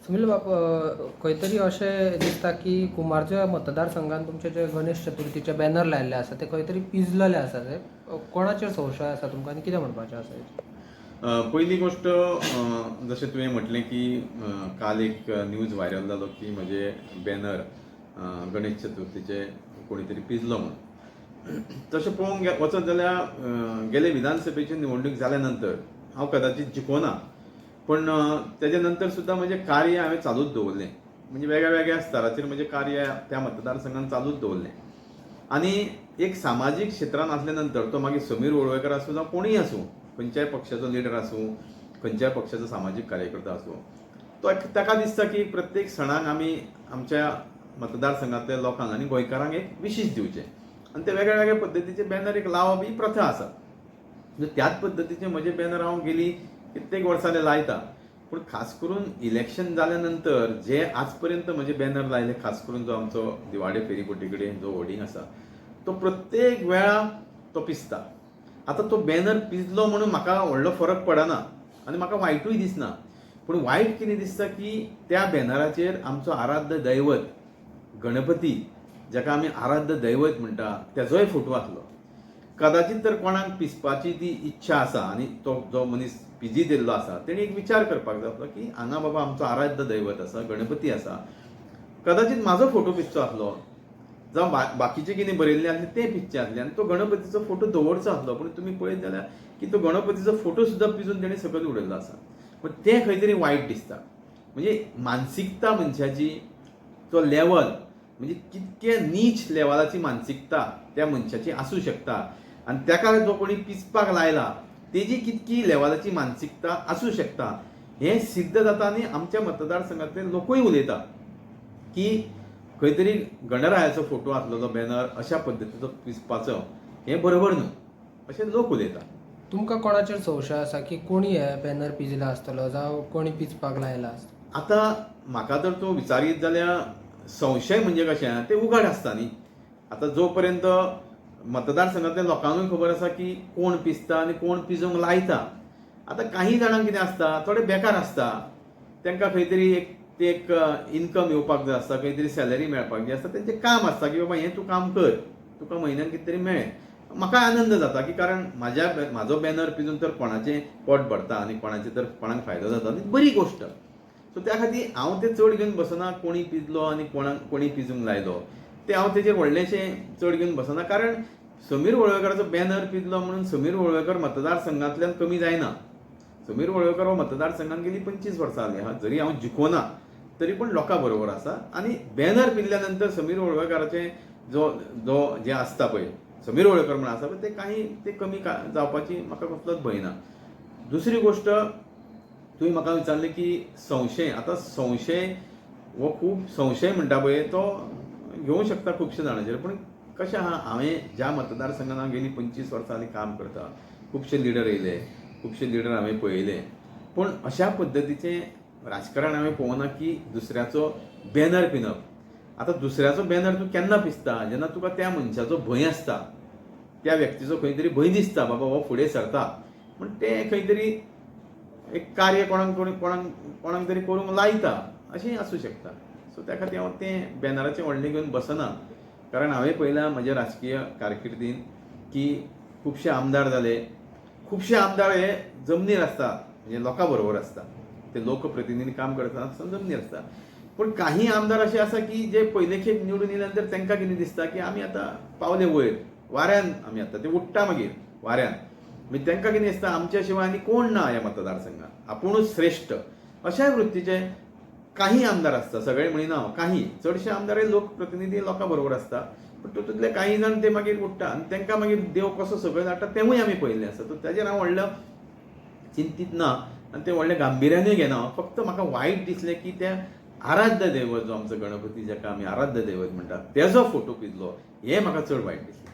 सुनील बाब, खंय तरी अशें दिसता की कुमारजुंव्या मतदारसंघात तुमचे जे गणेश चतुर्थीचे बॅनर लायल्ले आसा ते खंय तरी पिजलेले आसा. ते कोणाचेर संशय आसा तुमकां आनी कितें म्हणपाचें आसा हेचेर? पयली गोश्ट, जशें तुवें म्हटलें की काल एक न्यूज व्हायरल जालो की म्हजे बॅनर गणेश चतुर्थीचे कोणी तरी पिजलो म्हणून. तशें पळोवंक वचत जाल्यार गेले विधानसभेची निवडणूक जाल्या नंतर हांव कदाचित जिखोना, पूण तेजे नंतर सुद्दां म्हजें कार्य हांवें चालूच दवरलें. म्हणजे वेगळ्या वेगळ्या स्तराचेर म्हजें कार्य त्या मतदारसंघान चालूच दवरलें. आनी एक सामाजीक क्षेत्रान आसल्या नंतर तो मागीर समीर वळवयकर आसूं जावं कोणूय आसूं, खंयच्याय पक्षाचो लिडर आसूं, खंयच्याय पक्षाचो सामाजीक कार्यकर्ता आसूं, तो ताका दिसता की प्रत्येक सणाक आमी आमच्या मतदारसंघांतल्या लोकांक आनी गोंयकारांक एक विशीस दिवचें आनी ते वेगळ्या वेगळ्या पद्दतीचे बॅनर एक लावप ही प्रथा आसा. त्याच पद्दतीचे म्हजे बॅनर हांव गेली कित्येक वर्सां लायता. पूण खास करून इलेक्शन जाल्या नंतर जे आज पर्यंत म्हजे बॅनर लायले, खास करून जो आमचो दिवाडे फेरीबोटी कडेन जो होर्डिंग आसा तो प्रत्येक वेळा तो पिसता. आतां तो बॅनर पिजलो म्हणून म्हाका व्हडलो फरक पडना आनी म्हाका वायटूय दिसना. पूण वायट कितें दिसता की त्या बॅनराचेर आमचो आराध्य दैवत गणपती, जाका आमी आराध्य दैवत म्हणटा, तेजोय फोटो आसलो. कदाचित तर कोणाक पिसपाची ती इच्छा आसा आनी तो जो मनीस पिजीत येयल्लो आसा तेणी एक विचार करपाक जाय आसलो की हांगा बाबा आमचो आराध्य दैवत आसा, गणपती आसा, कदाचित म्हाजो फोटो पिसचो आसलो जावं बाकीचें कितें बरयल्लें आसलें तें पिसचें आसलें आनी तो गणपतीचो फोटो दवरचो आसलो. पूण तुमी पळयत जाल्यार की तो गणपतीचो फोटो सुद्दां पिजून तेणी सकयल उडयल्लो आसा. पूण तें खंय तरी वायट दिसता. म्हणजे मानसिकता मनशाची तो लेवल म्हणजे कितके नीच लेवलाची मानसिकता त्या मनशाची आसूं शकता आनी ताका जो कोणी पिसपाक लायला तेजी कितकी लेवलाची मानसिकता आसूं शकता हें सिद्ध जाता. आनी आमच्या मतदारसंघांतले लोकूय उलयता की खंय तरी गणरायाचो फोटो आसलेलो बॅनर अशा पद्दतीचो पिसपाचो हें बरोबर न्हू अशें लोक उलयता. तुमकां कोणाचेर संशय आसा की कोणी हे बॅनर पिजला आसतलो जावं कोणी पिजपाक लायला आसतलो? आतां म्हाका जर तूं विचारीत जाल्यार संशय म्हणजे कशें तें उगाड आसता न्ही. आतां जो पर्यंत मतदारसंघांतल्या लोकांकूय खबर आसा की कोण पिसता आनी कोण पिजूंक लायता. आतां काही जाणांक कितें आसता, थोडे बेकार आसता, तांकां खंय तरी एक ते एक इनकम येवपाक जाय आसता, खंय तरी सॅलरी मेळपाक जाय आसता, तेंचें काम आसता की बाबा हें तूं काम कर, तुका म्हयन्याक कितें तरी मेळ्ळें. म्हाका आनंद जाता की कारण म्हाजो बॅनर पिजून तर कोणाचें पोट भरता आनी कोणाचें तर कोणाक फायदो जाता, ती बरी गोश्ट. सो त्या खातीर हांव तें चड घेवन बसना कोणी पिजलो आनी कोणाक कोणी पिजूंक लायलो तें हांव तेजेर व्हडलेंशें चड घेवन बसना. कारण समीर वळवयकराचो बॅनर पिजलो म्हणून समीर वळवयकर मतदारसंघांतल्यान कमी जायना. समीर वळवयकर हो मतदारसंघान गेली 25 वर्सां जालीं आहा, जरी हांव जिखोना तरी पूण लोकां बरोबर आसा. आनी बॅनर पिजल्या नंतर समीर वळवयकराचें जो जो जें आसता पळय समीर वळवयकर म्हणून आसा पळय ते काही ते कमी जावपाची म्हाका कसलोच भंय ना. दुसरी गोश्ट तुवें म्हाका विचारलें की संशय. आतां संशय हो खूब संशय म्हणटा पळय तो घेवंक शकता खुबशे जाणांचेर. पूण कशें आहा, हांवें ज्या मतदारसंघान हांव गेली 25 वर्सां जालीं काम करता, खुबशे लिडर येयले, खुबशे लिडर हांवें पळयले, पूण अशा पद्दतीचें राजकारण हांवें पळोवना की दुसऱ्याचो बॅनर पिनप. आतां दुसऱ्याचो बॅनर तूं केन्ना पिसता, जेन्ना तुका त्या मनशाचो भंय आसता, त्या व्यक्तीचो खंय तरी भंय दिसता बाबा हो फुडें सरता, पूण तें खंय तरी एक कार्य कोणाक कोणाक कोणाक तरी करूंक लायता अशेंय आसूं शकता. सो त्या खातीर हांव तें बॅनराचें व्हडलें घेवन बसना. कारण हांवें पळयलां म्हज्या राजकीय कारकिर्दीन की खुबशे आमदार जाले, खुबशे आमदार हे जमनीर आसता, म्हणजे लोकां बरोबर आसता, ते लोकप्रतिनिधी काम करता आसतना जमनीर आसता. पूण काही आमदार अशे आसा की जे पयले खेप निवडून येयल्या नंतर तांकां कितें दिसता की आमी आतां पावले वयर, वाऱ्यान आमी आतां ते उडटा मागीर वाऱ्यान. मागीर तांकां कितें दिसता आमच्या शिवाय आनी कोण ना ह्या मतदारसंघात, आपुणूच श्रेश्ठ अशाय वृत्तीचे काही आमदार आसता. सगळे म्हणिना हांव, काही चडशे आमदार हे लोकप्रतिनिधी लोकां बरोबर आसता, पूण तितूंतले काही जाण ते मागीर उडटा आनी तांकां मागीर देव कसो सकयल हाडटा तेंवूय आमी पळयल्लें आसा. सो ताजेर हांव व्हडलो चिंतीत ना आनी तें व्हडलें गांभिर्यानूय घेना. फक्त म्हाका वायट दिसलें की त्या आराध्य दैवत जो आमचो गणपती, जाका आमी आराध्य दैवत म्हणटात, तेजो फोटो पिजलो हें म्हाका चड वायट दिसलें.